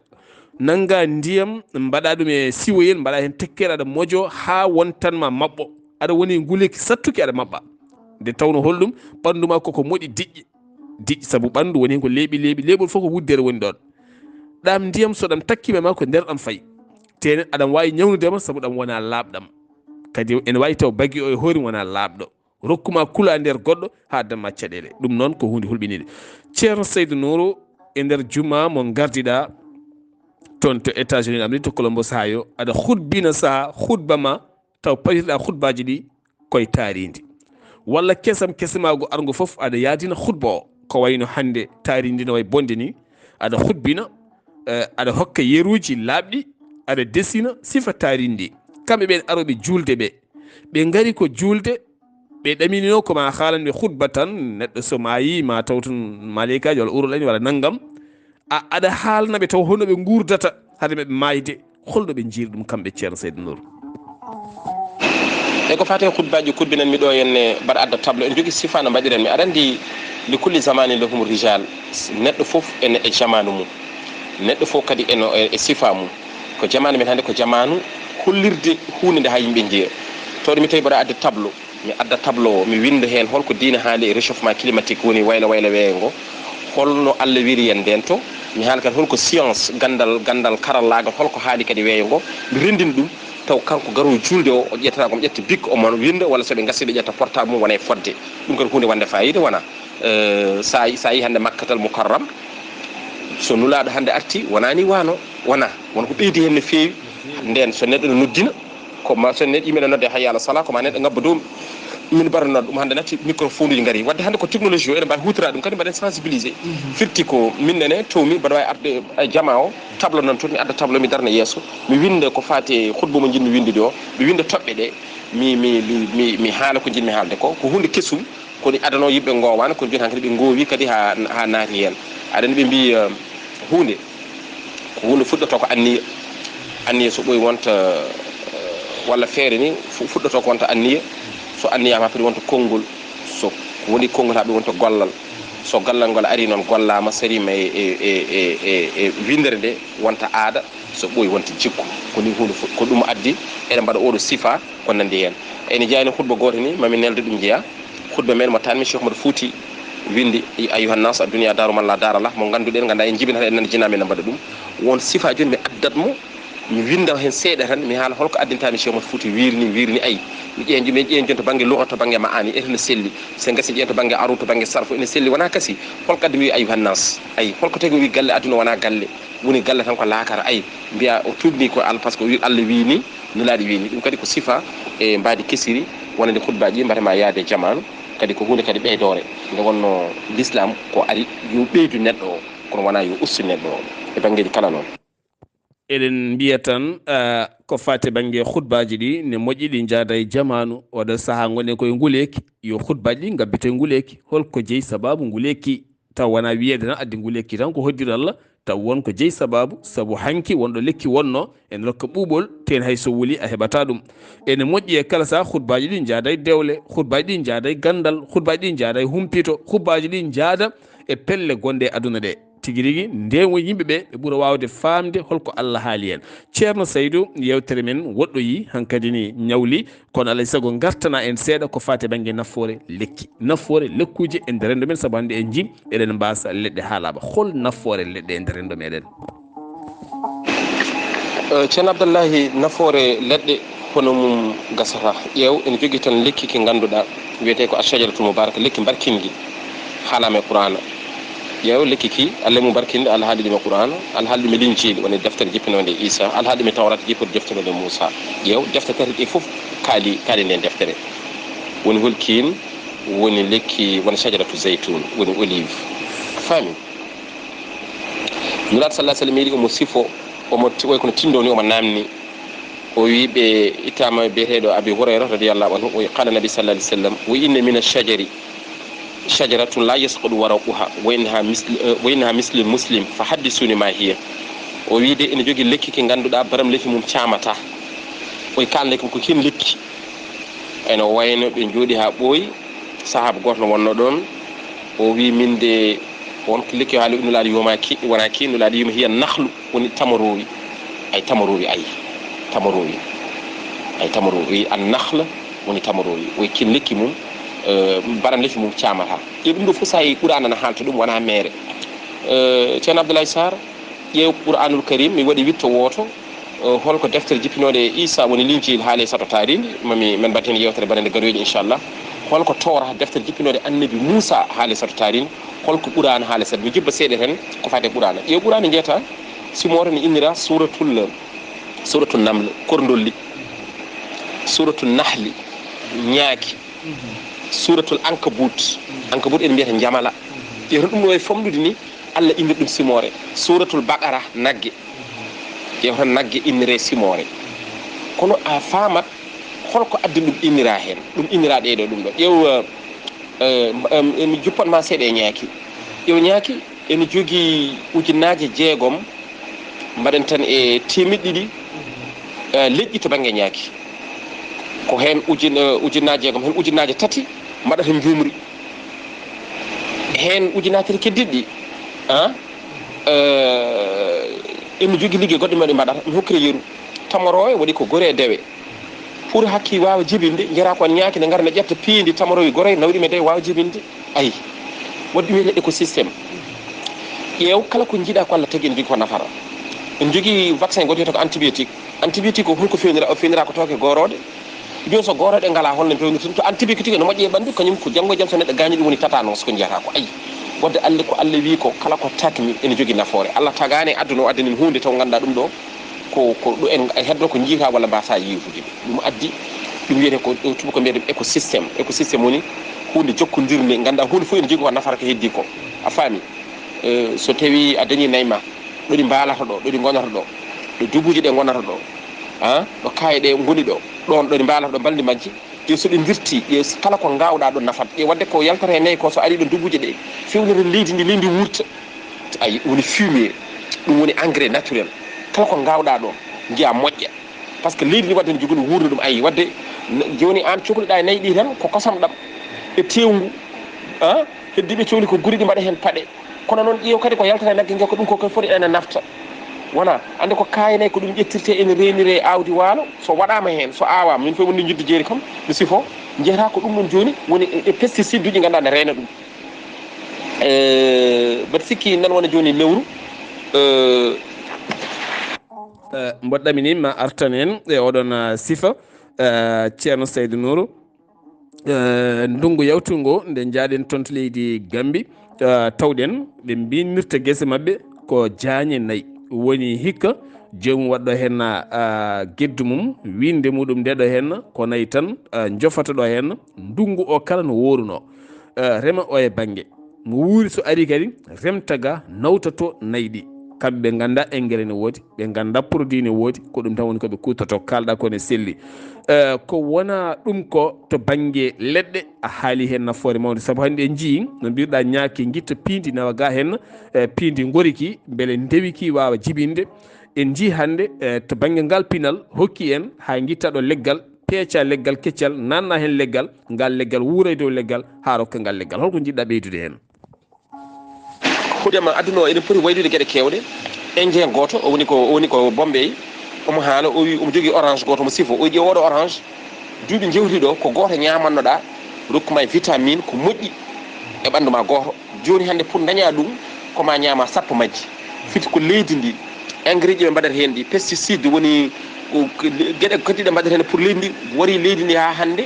Nanga ndiyam, mbaɗa ɗum e siwoyel, mbaɗa heen tekkere, aɗa mojo haa wontan ma maɓɓo. Aɗa woni nguleyki sattuki, aɗa maɓɓa. Nde tawno holɗum? Ɓanndu ma koko moɗi diƴƴe. Diƴƴe, sabu ɓanndu woni heen ko leeɓi, leeɓi, leeɓol fof ko wuddere woni ɗoon. Ɗam ndiyam, so ɗam takkima ma, ko nder ɗam fayi. Tenen aɗa waawi ñawnude ma, sabu ɗam wona laaɓɗam. Kadi ene waawi taw bagi o e hoore mum wona laaɓɗo. Rokkuma kula nder goɗɗo haa damma caɗeele. Ɗum noon ko huunde hulɓinide. Ceerno Seydou Nourou, e nder juma mo ngardiɗa toon to États-Unis d'Amérique, to Columbus, Ohio, aɗa hutbina saha hutba ma, taw pawirɗa hutbaji ɗi koye taarindi. Walla kesam kesamaagu arngo fof aɗa yaadina hutba o. Ko wayno hannde taarindi no way bonde ni, aɗa hutbina, eh, aɗa hokka yeruuji laaɓɗi, aɗa desina sifa taarindi. Kamɓe ɓen arooɓe juulde ɓe, ɓe ngari ko juulde, ɓe ɗaminino ko ma haalanɓe hutba tan, neɗɗo so maayi ma taw tun maleykaji walla urul ayni walla nanngam. A, aɗa haalna ɓe taw hono ɓe nguurdata hade maɓɓe maayde, holno ɓe njiiri ɗum kamɓe Ceerno Seydou Nour? E ko faati e hutbaaji kubbinanmi ɗo henne, mbaɗa adda tableau, en njogii sifa no mbaɗiranmi. Aɗa anndi, li kulli zamanin lahum rijal, neɗɗo fof ene e jamaanu mum. Neɗɗo fof kadi eno e, e sifa mum. Ko jamaanu men hannde, ko jamaanu hollirde huunde nde haa yimɓe njiya. Tawde mi tawi mbaɗa adde tableau, mi adda tableau o, mi winnda heen holko diine haali e réchauffement climatique woni wayla wayla weeyo ngo, holno Allah wiri yen ndeen to, mi haala kadi holko science, ganndal, ganndal karallaagal, holko haali kadi weeyo ngo, mi renndina ɗum, taw kanko garoowo juulde o, o ƴettata ko, omo ƴetta bic, omo winnda, walla so ɓe ngasii ɓe ƴetta portable mum, wona e fodde. Ɗum kadi huunde wonde faayiida, wona? Eh, so a, so a yii hannde Makkatal Mukarram, so Nulaaɗo hannde arti, wonaa ni waano, wonaa, won ko ɓeydi heen no feewi. Ndeen so neɗɗo no noddina, ko ma so neɗɗo yimɓe no nodde hayya ala sala, ko ma neɗɗo ngabba dow min bara nodda ɗum hannde natti micro fonduji ngari. Wadde hannde ko technologie o, eɗen mbawi hutora ɗum kadi mbaɗen sensibilisé. Firti ko min nene towmi mbaɗa wawi arde e jama o, tableau noon toon mi adda tableau mi darna yeeso, mi winda ko faati e khutba mo jiɗmi windude o, mi winda toɓɓe ɗe, mi, mi, mi, mi, mi haala ko jiɗmi haalde ko, ko hunde kesum. Kono adano yimɓe ngowaani, kono jooni hankadi ɓe ngowi kadi ha, ha naati heen. Aɗa anndi ɓe mbii, eh, huunde, ko huunde fuɗɗoto ko anniya. Anniya so ɓooyi wonta, eh, walla feere ni, fu-, fuɗɗoto ko wonta anniya. So anniya ma foti wonta konngol. So ko woni konngol ha ɓe wonta gollal. So gollal ngol ari noon gollaama, sariima e, e, e, e, e, e winndere nde wonta aada, so ɓooyi wonta jikku. Ko ni huunde fof, ko ɗum addi eɗen mbaɗa oɗo sifa. Ko nanndi heen. Ene jeyaa e khutba gooto ni, mami neldo ɗum jeyaa. Khutba men mo tanmi Cheikh Oumar Fouti windi, "Ayyuhan nas, ad-dunya daru man la dara lah." Mo ngannduɗen, ngannda en jibinata en nani jinaaɓe ene mbaɗa ɗum. Won sifa jooni mi addat mo, mi winda heen seeɗa tan, mi haala holko addintami Cheikh Oumar Fouti wiirni, wiirni ay. Mi ƴeen, mi ƴeen jooni to bannge lugha, to bannge ma'ani, ene selli. Sen gasi ƴeen to bannge arud, to bannge sarfu, ene selli, wona kasi. Holko addi mi wi ayyuhan nas? Ay, holko tagi o wi galle aduna wona galle? Woni galle tan ko laakara. Ay, mbiya o tuubni ko Al-, parce que o wi Allah wi ni, Nulaaɗo wi ni. Ɗum kadi ko sifa e mbaadi kesiri, wonande khutbaaji mbatema yaade jamaanu. Kadi ko huunde kadi ɓeydoore. Nde wonno l'islam ko ari yo ɓeydu neɗɗo o, kono wona yo ustu neɗɗo o e banngeeji kala noon. Eɗen mbiya tan, ah, ko faati bannge khutbaaji ɗi ne moƴƴi, ɗi njaada e jamaanu. Oɗo sahaa ngonɗen koye nguleeki, yo khutbaaji ɗi ngabbite nguleeki. Holko jeyi sababu nguleeki? Taw wona wiyeede tan addi ngu lekki tan ko hoddiral, taw won ko jeyi sababu, sabu hanki wonɗo lekki wonno ene rokka ɓuuɓol, teen hay so wuli a heɓata ɗum. Ene moƴƴi e kala saha khutbaaji ɗi njaada e dewle, khutbaaji ɗi njaada e ganndal, khutbaaji ɗi njaada e humpito, khutbaaji ɗi njaada e pelle gonɗe e aduna ɗe. Tigi rigi, ndewo yimɓe ɓe, ɓe ɓura waawde faamde holko Allah haali en. Ceerno Saydu, yewtere men woɗɗoyi, hankadi ni ñawli, kono alay sago ngartana en seeɗa ko faati e bannge nafoore lekki. Nafoore lekkuuje e nder renndo men, sabu hannde en njii eɗen mbaasa leɗɗe haa laaɓa. Hol nafoore leɗɗe e nder renndo meɗen? Eh, Ceerno Abdallahi, nafoore leɗɗe hono mum gasata. Ƴeew, ene jogii tan lekki ki ngannduɗaa, wiyetee ko Ashajaratul Mubaraka, lekki mbarkingi, haalaama e Qur'aana. Ƴeew, lekki ki, Allah mum barkinde, Allah haali ɗum e Qur'aana, Allah haali ɗum e Linjiil, woni deftere jippinoonde e Iisaa, Allah haali ɗum e Tawraat, jipporde jippinoonde e Muusaa. Ƴeew, defte tati ɗe fof kaali, kaali nden deftere. Woni hol kiin? Woni lekki, woni Shajaratu Zaytuun, woni olive. A faami? Nulaaɗo sallallahu alaihi wasallam yiɗi omo sifo, omo ti-, way kono tinndo ni, omo naamni. O wi ɓe, ittama biyeteeɗo Abi Hurayra radiyallahu anhu, o wi, qala Nabi sallallahu alaihi wasallam, "Wa inna mina shajari shajaratun la yasqutu waraquha, wa innaha misl-, eh, wa innaha mislul muslim, fa haddisuni ma hiya." O wi de ene jogii lekki ki ngannduɗaa baram lekki mum caamata. O wi, "Kaan lekki ko kin lekki?" Ene wayno ɓe njooɗi haa ɓooyi, sahaaba gooto no wonno ɗoon, o wi, "Min de, on lekki haali Nulaaɗo yoma ki, wona ki, Nulaaɗo yima hiya nakhlu." Woni tamaroowi. Ay tamaroowi, ay. Tamaroowi. Ay tamaroowi. An nakhla woni tamaroowi. O wi kin lekki mum, eh, baram lekki mum caamata. E ɗum ɗo fof so a yii Qur'aana na haalta ɗum, wona meere. Eh, Ceerno Abdoulaye Sarr, ƴeew Qur'aanul Karim, mi waɗi witto wooto. Eh, holko deftere jippinoonde e Iisaa woni Linjiil haali e sato taariindi? Mami men mbaɗ heen yewtere banande garoyde, inchallah. Holko Tawraat, deftere jippinoonde Annabi Muusaa haali e sato taariindi? Holko Qur'aana haali e sato? Mi jibba seeɗa tan ko faati e Qur'aana. Ƴeew Qur'aana njeeta. Simoore ne innira suuratul, suuratul Naml, korndolli. Suuratul Nahli, ñaaki. Suuratul Ankabut. Ankabut en mbiyata njamala. Ƴeewta ɗum no wayi famɗude ni, Allah innir ɗum simoore. Suuratul Baqara, nagge. Ƴeewta nagge innire simoore. Kono a faamat holko addi ɗum innira heen. Ɗum innira ɗee ɗo ɗum ɗo. Ƴeew, eh, eh, mi juppan ma seeɗa e ñaaki. Ƴeew ñaaki. Ene jogii ujunnaaje jeegom, mbaɗen tan e teemeɗɗe ɗiɗi, eh, leƴƴi to bannge ñaaki. Ko heen ujun-, eh, ujunnaaje jeegom, heen ujunnaaje tati mbaɗata njuumri. Heen ujunnaaje tati keddiiɗi ɗi, ah, Eh, emi jogii liggey goɗɗe mbaɗi mbaɗata, mi hokkira yeru. Tamoroowe waɗi ko gore e dewe. Pour hakkii waawa jibinde, njeraa ko ñaaki ne ngara ne ƴetta piindi tamoroowe gore, nawi ɗum e dewe waawa jibinde. Ayi, waɗi ɗum wiyetee écosystème. Ƴeew kala ko njiɗaa ko Allah tagi, ene jogii ko nafata. En jogii vaccin goto wiyetee ko antibiotique. Antibiotique ko honko fewnira? O fewnira ko tooke goorooɗe. Jooni so goorooɗe ngalaa, holno fewnirta ɗum? To antibiotique no moƴƴi e ɓanndu, kañum ko janngo e jam so neɗɗo gaañi, ɗum woni tatanos ko njiyata ko. Ayi, wadde Allah, ko Allah wii ko kala ko takmi ene jogii nafoore. Allah tagaani e aduna o addani en huunde taw ngannduɗaa ɗum ɗo ko, ko ɗo en heddo ko njiyata walla mbasa yiifude. Ɗum addi, ɗum wiyetee ko, ɗo tuba ko mbiyetee ɗum écosystème. Écosystème woni huunde jokkondirnde, ngannduɗaa huunde fof ene jogii ko nafata ko heddii ko. A faami? Eh, so tawi a dañi nayi ma, ɗo ɗi mbaalata ɗo, ɗo ɗi ngonata ɗo, ɗo dubuuje ɗe ngonata ɗo, ah, ɗo kaaye ɗe ngoni ɗo, ɗon ɗo ɗi mbaalata ɗo mbalndi majji, ɗe so ɗe ndirti, ɗe s-, kala ko ngaawɗaa ɗon nafat. Ɗe wadde ko yaltata e nayi ko so ari ɗo dubuuje ɗe, fewnata leydi ndi, leydi ndi wurta. Ayi, ɗum woni fumier, ɗum woni engrais naturel. Kala ko ngaawɗaa ɗo, njiyaa moƴƴa. Par ce que leydi ndi wadde ne jogori wuurnude ɗum. Ayi, wadde n-, jooni aan cohluɗaa e nayi ɗi tan ko kosam ɗam e teewngu, ah, heddiiɓe cohli ko guri ɗi mbaɗa heen paɗe. Kono noon ƴeew kadi ko yaltata e nagge nge, ko ɗum ko kadi foti ene nafta. Wona, annde ko kaaye nayi ko ɗum ƴettirte ene reenire e aawdi waalo, so waɗaama heen, so aawaama, min fof wonde njudde jeeri kam, mi sifo, njiyata ko ɗum ɗoon jooni woni e, e pesticide uji ngannduɗaa ne reena ɗum. Eh, mbaɗa sikki nan wona jooni lewru, eh, Eh, mboɗɗami ni ma artan en e oɗon ah, sifa eh, Ceerno Saydu Nuuru. Eh, ndungu yawtungu nde njaaɗen toon to leydi Gambi, eh, tawɗen ɓe mbinirta gese maɓɓe ko jaañe nayi. Woni hikka joomum waɗɗo heen ah, geddu mum, winnde muɗum nde ɗo heen ko nayi tan ah, njofata ɗo heen. Ndungu o kala no woorunoo eh, rema o e bannge mo wuuri, so ari kadi remta ga nawta to nayi ɗi. Kamɓe ɓe ngannda engrais ne woodi, ɓe ngannda produit ne woodi, ko ɗum tan woni ko ɓe kuutoto. Kaalɗa ko ne selli. Eh, ko wona ɗum ko to bannge leɗɗe a haali heen nafoore mawnde, sabu hannde en njii no mbiruɗa ñaaki gitta piindi nawa ga heen, eh, piindi ngoriki mbele ndewiki waawa jibinde. En njii hannde eh, to bannge ngal pinal hokki en haa gitta ɗo leggal, peeca leggal keccal, nanna heen leggal, ngal leggal wuura e dow leggal haa rokka ngal leggal. Holko njiɗɗa ɓeydude heen? Hudema aduna o eɗen poti waylude geɗe kewɗe. Indien goto o woni ko, o woni ko Bombay, omo haala, o wi omo jogii orange goto mo sifo, o ƴeew oɗo orange, duuɓi jewti ɗo ko goto ñamannoɗa, rokkuma e vitamine ko moƴƴi e ɓandu ma goto. Jooni hannde pour daña ɗum ko ma ñaama sappo majji. Fiti ko leydi ndi, engrais ji ɓe mbaɗata heen ɗi, pesticide woni ko, ko geɗe kadi ɗe mbaɗata heen pour leydi ndi, wari leydi ndi haa hannde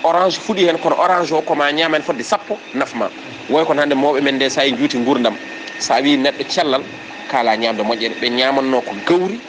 orange fuɗi heen, kono orange o ko ma ñaama heen fodde sappo nafma. Woy kono hannde mawɓe men nde sa e juuti nguurndam, sa wi neɗɗo cellal, kaala ñaamde moƴƴere. Ɓe ñaamanno ko gawri,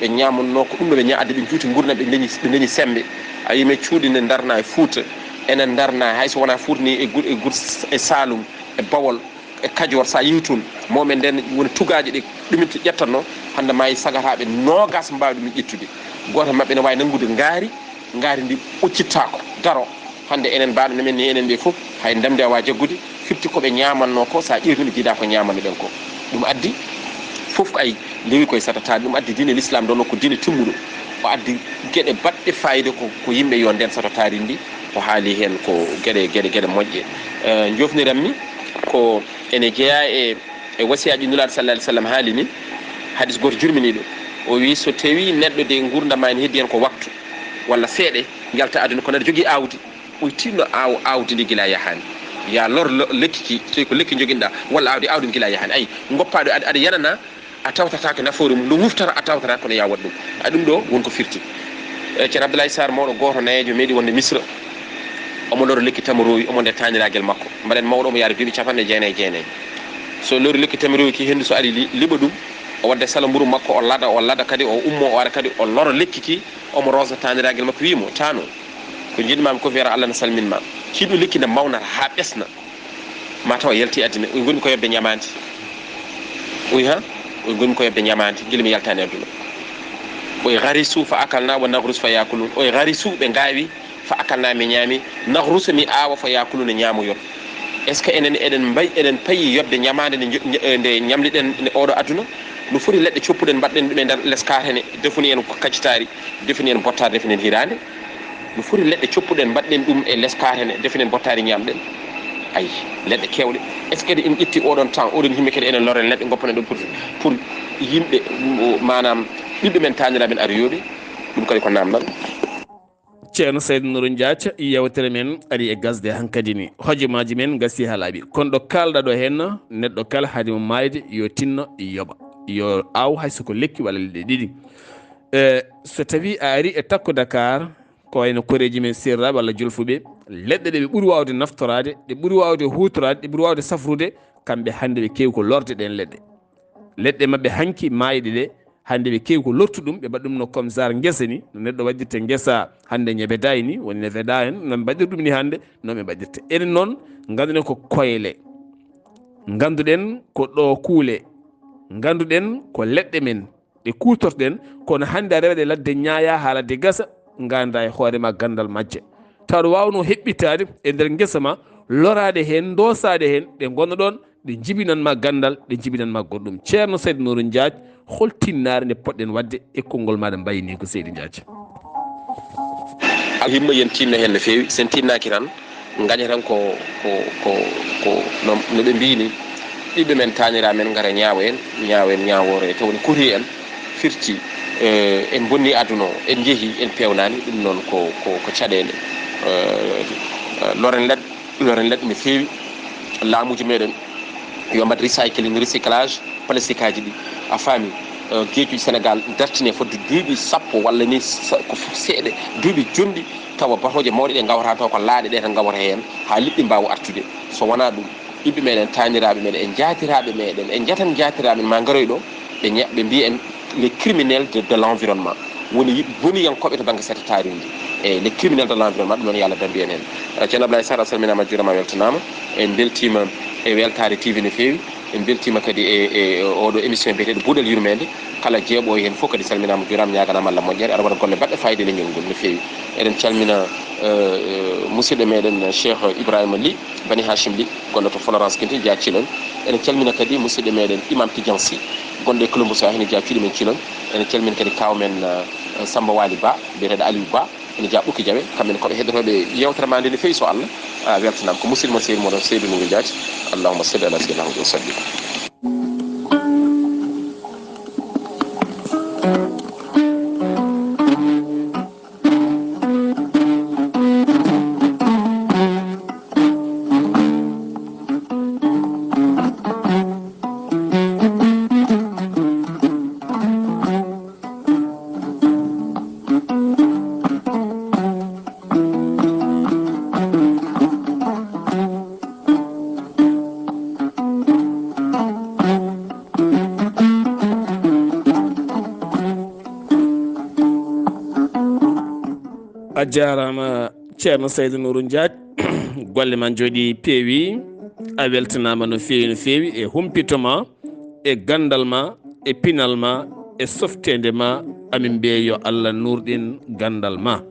ɓe ñaamanno ko ɗum ɗo ɓe ña-, addi ɓe juuti nguurndam, ɓe dañi, ɓe dañi semmbe. A yii men cuuɗi ne ndarna e Fuuta, enen ndarna hay so wonaa Fuuta ni e gur-, e gur-, e Saalum, e Bawol, e Kajoor, so a yehii toon, mawɓe nden woni tugaaji ɗi ɗumin to ƴettatno, hannde maayi sagataaɓe noogas mbaawi ɗum ƴettude. Gooto e maɓɓe ne waawi nanngude ngaari, ngaari ndi ɓoccittaako, daro. Hannde enen mbaaɗo no men ni, enen ɓe fof, hay ndamde a waawi jaggude, firti ko ɓe ñaamanno ko, so a ƴeewtii ɓe njiidaa ko ñaamanno ɗen ko. Ɗum addi fof ko ay ndewi koye satataade. Ɗum addi diine l'islam ɗon ko diine timmuɗo. O addi geɗe baɗɗe fayida ko, ko yimɓe yo nden satataari ndi, o haali heen ko geɗe, geɗe, geɗe moƴƴe. Eh, njofniranmi ko ene jeyaa e, e wasiyaaji Nulaaɗo sallallahu alaihi wasallam haali ni, hadis gooto jurminiiɗo. O wi so tawi neɗɗo de nguurndam ma ene heddi heen ko waktu walla seeɗa, njalta aduna, kono aɗa jogii aawdi, o tinno aaw-, aawdi ndi gila yahaani. Ya lor lo-, lekki ki, so tawi ko lekki njoginɗa, walla aawdi, aawdi ndi gila yahaani. Ayi, ngoppaaɗo aɗa, aɗa yanana, a tawtataake nafoore mum, no wuftata a tawtata kono ya waɗ ɗum. A ɗum ɗo won ko firti. E, Ceerno Abdoulaye Sarr mawɗo gooto nayeejo meeɗi wonde Misra, omo loro lekki tamaroowi, omo nder taaniragel makko. Mbaɗen mawɗo omo yaara duuɓi capanɗe jeenayi e jeenayi. So lori lekki tamaroowi ki, henndu so ari li-, liɓa ɗum, o wadda sala mburu makko, o lada, o lada kadi, o ummo, o ara kadi, o loro lekki ki, omo rosa taaniragel makko, wiimo, "Taano, ko njiɗmaami ko wiyata Allah na salmin ma." Kiiɗo lekki na mawnata haa ɓesna. Ma taw a yalti addina. Oy ngonmi ko yobde ñamaandi. Oy ha? Oy ngonmi ko yobde ñamaandi. Gila mi yaltaani adduna. Oy garisu fa akalna wa nagrusu fa yakulun. Oy garisu ɓe ngaawi fa akalna mi ñaami. Nagrusu mi aawa fa yakuluna ñaamoyon. Est ce que enen eɗen mbay, eɗen payi yobde ñamaande nde njo-, nde ñamliɗen nde oɗo adduna? No foti leɗɗe coppuɗen mbaɗɗen ɗum e nder leskaare ne, defuni en ko kaccitaari, defuni en bottaari, defuni en hiraande? No foti leɗɗe coppuɗen mbaɗɗen ɗum e leskaare ne, defuni en bottaari ñaamɗen? Ay, leɗɗe keewɗe. Est-ce que en ƴetti oɗon temps, oɗon yimɓe kadi enen loren leɗɗe, ngoppane ɗo pour, pour yimɓe, maanaam ɓiɓɓe men, taaniraaɓe men, ariyooɓe? Ɗum kadi ko naamnal. Ceerno Saydou Nourou Ndiathia, yewtere men ari e gasde hankadi ni. Hojomaaji men ngasi haa laaɓi. Kono ɗo kaalɗa ɗo heen, neɗɗo kala haade mo maayde, yo tinno yoɓa. Yo aaw hay so ko lekki walla leɗɗe ɗiɗi. E, so tawii a ari e takko Dakar, ko wayno koreeji men seerraaɓe walla jolfuɓe, leɗɗe ɗe ɓe ɓuri waawde naftoraade, ɗe ɓuri waawde huutoraade, ɗe ɓuri waawde safrude, kamɓe hannde ɓe keewi ko lorde ɗeen leɗɗe. Leɗɗe maɓɓe hanki maayɗe ɗe, hannde ɓe keewi ko lortu ɗum, ɓe mbaɗa ɗum no comme genre ngesa ni, no neɗɗo waɗirta ngesa hannde ñebedaay ni, woni nevada en, no ɓe mbaɗir ɗum ni hannde, no ɓe mbaɗirta. Enen noon, ngannduɗen ko koyle, ngannduɗen ko ɗo kuule, ngannduɗen ko leɗɗe men, ɗe kuutorɗen, kono hannde aɗa waɗa e ladde ñaaya haa ladde gasa, ngannda e hoore ma ganndal majje. Tawa aɗa waawnoo heɓɓitaade e nder ngesa ma, loraade heen, ndoosaade heen, ɗe ngona ɗoon, ɗe njibinan ma ganndal, ɗe njibinan ma goɗɗum. Ceerno Saydou Nourou Ndiathia, hol tinnaare nde poɗɗen waɗde e konngol maaɗa mbayni ko Seydi Ndiathia? Alhimma, yen tinno heen no feewi. Sen tinnaaki tan, ngaña tan ko, ko, ko, ko no, no ɓe mbiyi ni, ɓiɓɓe men, taaniraaɓe men, ngara ñaawo en, ñaawo en, ñaawoore to woni kuri en, firti, eh, en bonni aduna o, en njehi, en peewnaani, ɗum noon ko, ko, ko caɗeele. Eh, eh, loren leɗɗe, loren leɗɗe no feewi. Laamuuji meɗen yo mbaɗ recycling, recyclage plastique aji ɗi, a faami. Eh, geeƴuji Sénégal dartine fodde duuɓi sappo walla ni sa-, ko seeɗa, duuɓi jonɗi, tawa batooje mawɗe ɗe ngawata taw ko laaɗe ɗe tan ngawata heen, haa liɗɗi mbaawa artude. So wonaa ɗum, ɓiɓɓe meɗen, taaniraaɓe meɗen, e njaatiraaɓe meɗen, e njatan njaatiraaɓe men ma ngaroy ɗo, ɓe ña-, ɓe mbiya en les criminels de, de l'environnement. Woni yiɗ-, boniyankooɓe to bannge sette taarindi. E les criminels de l'environnement, ɗum noon yo Allah dambi en heen. Eh, Ceerno Ablaye Sarr, a salminaama, a juuraama, a weltanaama. En mbeltiima e weltaare T V no feewi. En mbeltiima kadi e, e oɗo émission biyeteeɗo Buuɗal Yurmeende. Kala jeeɓo heen fof kadi salminaama, juuraama, ñaaganaama Allah moƴƴere. Aɗa waɗa golle baɗɗe faayiida e leñol ngol no feewi. Eɗen calmina, eh, eh, musidɗo meɗen Cheikh Ibrahima Ly, Bani Hachim Ly, gonɗo to Florence Kinti, Dia Cilon. Eɗen calmina kadi musidɗo meɗen Imam Tidiane Sy, gonɗo e Columbus, haa hene Dia cuuɗi men Cilon. Eɗen calmina kadi kaaw men, eh, Samba Wali Ba, biyeteeɗo Aliou Ba, ene Dia Ɓukki Jawe. Kamɓe ne ko ɓe heɗotooɓe yewtere ma nde no feewi, so Allah, ah, weltanaama. Ko musidɗo mon sehil moɗon Seydou Nourou Diathie. Allahumma salli ala sayyidina Muhammad wa sallim. A jaaraama, Ceerno Saydu Nuuru Njaaj. Golle ma njooɗi, peewi. A weltanaama no feewi, no feewi e humpito ma, e ganndal ma, e pinal ma, e softeende ma. Amin mbiya yo Allah nuurɗin ganndal ma.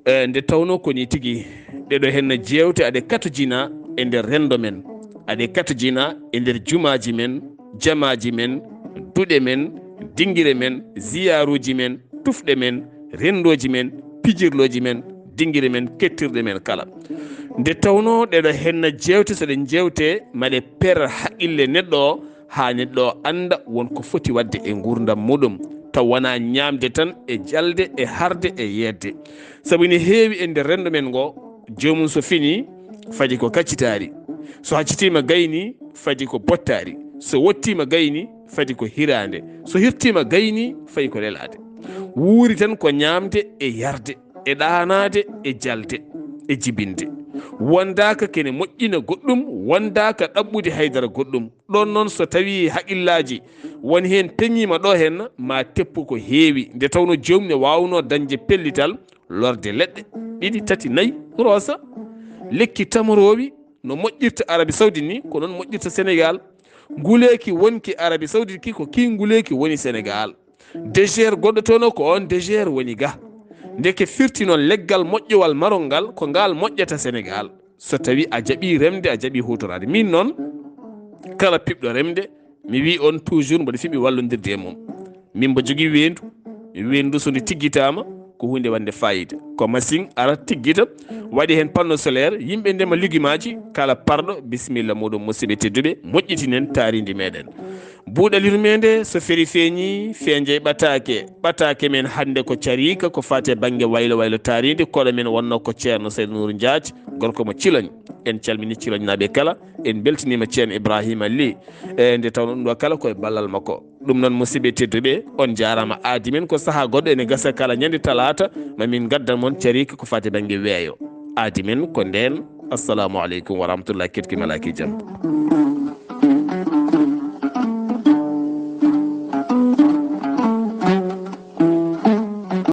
E, nde tawnoo ko nii tigi, ɗeɗo henna jeewte aɗe katojina e nder renndo men, aɗe katojina e nder jumaaji men, jamaaji men, duɗe men, dingire men, ziyaaruuji men, tufɗe men, renndooji men, pijirlooji men, dingire men, kettirɗe men kala. Nde tawnoo ɗeɗo henna jeewte, so ɗe njeewte, maɗe per haqqille neɗɗo o, haa neɗɗo o annda won ko foti waɗde e nguurndam muɗum, taw wonaa ñaamde tan e jalde e harde e yeedde. Sabu ene heewi e nder renndo men ngo, joomum so finii, fadi ko kaccitaari. So haccitiima gaynii, fadi ko bottaari. So wottiima gaynii, fadi ko hiraande. So hirtiima gaynii, fayi ko lelaade. Wuuri tan ko ñaamde e yarde, e ɗaanaade e jalde, e jibinde. Wondaaka kene moƴƴina goɗɗum, wondaaka ɗaɓɓude haydara goɗɗum. Ɗoon noon, so tawii haqillaaji won heen peñiima ɗo heen, ma teppu ko heewi, nde tawnoo joomum ne waawnoo dañde pellital, lorde leɗɗe ɗiɗi, tati, nayi, roosa. Lekki tamoroowi no moƴƴirta Arabie Saoudite ni, ko noon moƴƴirta Sénégal. Nguleeki wonki Arabie Saoudite ki, ko kii nguleeki woni Sénégal. Désert goɗɗo toon o, ko oon désert woni ga. Ndeke firti noon leggal moƴƴowal marol ngal, ko ngal moƴƴata Sénégal. So tawii a jaɓii remde, a jaɓii huutoraade. Miin noon, kala piɓɗo remde, mi wii on toujours mboɗo fiɓi wallondirde e mum. Min mbo jogii weendu, weendu so ndu tiggitaama, ko hunde wande fayida. Ko machine ara tiggita, waɗi heen panneau solaire, yimɓe ndema lugumaaji, kala parɗo, bisimilla muɗum, musidɓe tedduɓe, moƴƴitinen taarindi meɗen. Buuɗal yurmeende, so feri feeñi, feeñde ɓataake. Ɓataake men hannde ko cariika, ko faati e bannge waylo waylo taarindi, koɗo men wonno ko Ceerno Seydou Nour Diath, gorko mo Ciloñ. En calmini Ciloñnaaɓe kala, en mbeltaniima Ceerno Ibrahima Ly. E nde tawnoo ɗum ɗo kala koye ballal makko. Ɗum noon, musidɓe tedduɓe, on njaaraama. Aadi men ko sahaa goɗɗo, ene gasa kala ñande talaata, ma min ngaddan mon cariika ko faati bannge weeyo. Aadi men ko ndeen. Assalamu aleykum wa rahmatullah, ketki malaaki jam.